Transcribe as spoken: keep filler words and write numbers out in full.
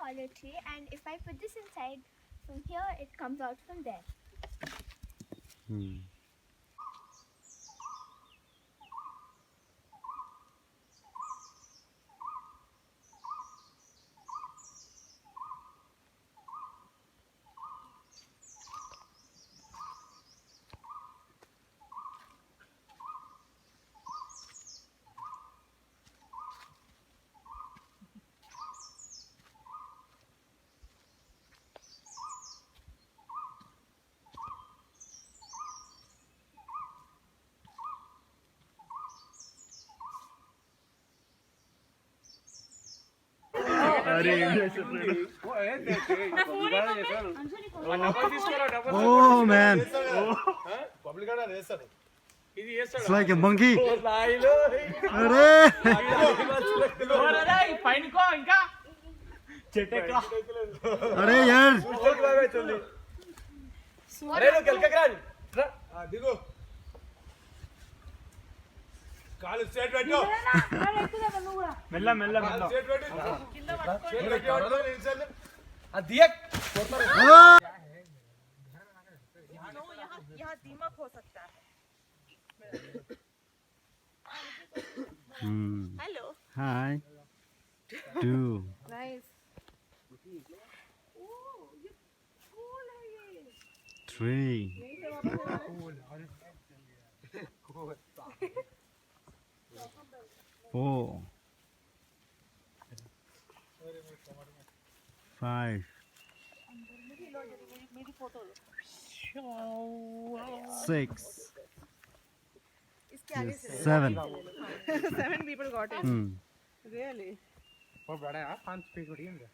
Olive tree, and if I put this inside, from here it comes out from there. Hmm. अरे, ये सब। Oh, man. It's like a monkey. अरे। अरे यार। अरे, लो, कल का करान। हाँ, देखो। काल सेट बैठो। మెల్ల మెల్ల మెల్ల. सेट बैठो। सेट बैठो। हाँ, दिया। यहाँ, यहाँ दीमक हो सकता है। Hmm. Hello. Hi. Two. Nice. Three. Four. Five. Six. इसके आगे से seven. Seven people got it. Hmm. Really? बहुत बड़ा है यार, पाँच पे थोड़ी है।